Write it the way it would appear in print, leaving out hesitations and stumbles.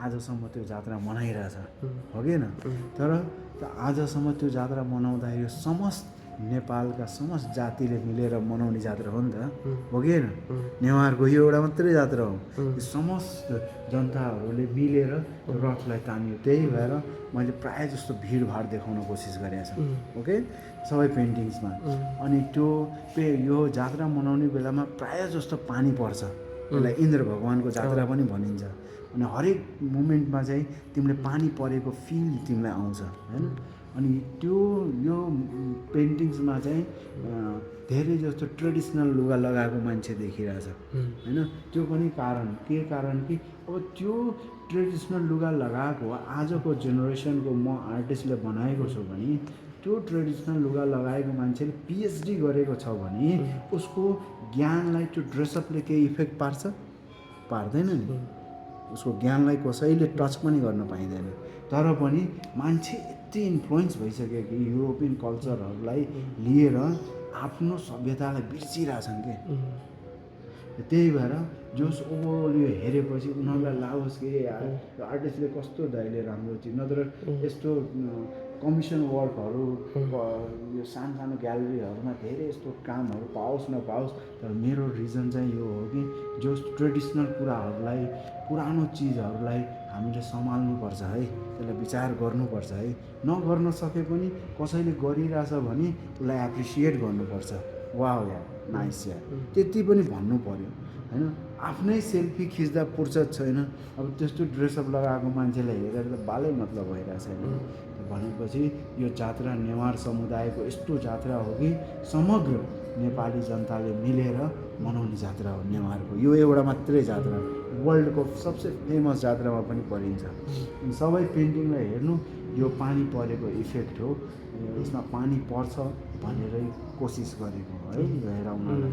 आजसम्म त्यो जात्रा मनाइरहेछ हो कि न। तर आजसम्म त्यो जात्रा मनाउँदाखेरि समस्त नेपालका समस्त जातिले मिलेर मनाउने जात्रा हो नि त, हो कि होइन। नेवारको यो एउटा मात्रै जात्रा हो, यो समस्त जनताहरूले मिलेर रथलाई तान्यो। त्यही भएर मैले प्रायः जस्तो भिडभाड देखाउन कोसिस गरेको छु, ओके, सबै पेन्टिङ्समा। अनि त्यो यो जात्रा मनाउने बेलामा प्रायः जस्तो पानी पर्छ, यसलाई इन्द्र भगवानको जात्रा पनि भनिन्छ। अनि हरेक मोमेन्टमा चाहिँ तिमीले पानी परेको फिल तिमीलाई आउँछ होइन। अनि त्यो यो पेन्टिङ्समा चाहिँ धेरै जस्तो ट्रेडिसनल लुगा लगाएको मान्छे देखिरहेछ होइन। त्यो पनि कारण कि अब त्यो ट्रेडिसनल लुगा लगाएको आजको जेनेरेसनको म आर्टिस्टले बनाएको छु भने त्यो ट्रेडिसनल लुगा लगाएको मान्छेले पिएचडी गरेको छ भने उसको ज्ञानलाई त्यो ड्रेसअपले केही इफेक्ट पार्छ? पार्दैन नि। उसको ज्ञानलाई कसैले टच पनि गर्न पाइँदैन। तर पनि मान्छे यति इन्फ्लुएन्स भइसक्यो कि युरोपियन कल्चरहरूलाई लिएर आफ्नो सभ्यतालाई बिर्सिरहेछन् के। त्यही भएर जोस ओभरअल यो हेरेपछि उनीहरूलाई लागोस् कि आर्टिस्टले कस्तो दाइले राम्रो चिज, नत्र यस्तो कमिसन वर्कहरू यो सानो सानो ग्यालेरीहरूमा धेरै यस्तो कामहरू पाओस् नपाओस्। तर मेरो रिजन चाहिँ यो हो कि जो ट्रेडिसनल कुराहरूलाई, पुरानो चिजहरूलाई हामीले सम्हाल्नुपर्छ है, त्यसलाई विचार गर्नुपर्छ है। नगर्न सके पनि कसैले गरिरहेछ भने उसलाई एप्रिसिएट गर्नुपर्छ। वाउ यार, नाइस यार, त्यति पनि भन्नु पर्यो होइन। आफ्नै सेल्फी खिच्दा फुर्सद छैन, अब त्यस्तो ड्रेसअप लगाएको मान्छेलाई हेरेर त बालै मतलब भइरहेको छैन। भनेपछि यो जात्रा नेवार समुदायको यस्तो जात्रा हो कि समग्र नेपाली जनताले मिलेर मनाउने जात्रा हो नेवारको। यो एउटा मात्रै जात्रा वर्ल्डको सबसे फेमस जात्रामा पनि परिन्छ। सबै पेन्टिङलाई हेर्नु, यो पानी परेको इफेक्ट हो, यसमा पानी पर्छ भनेरै कोसिस गरेको है हेराउनलाई।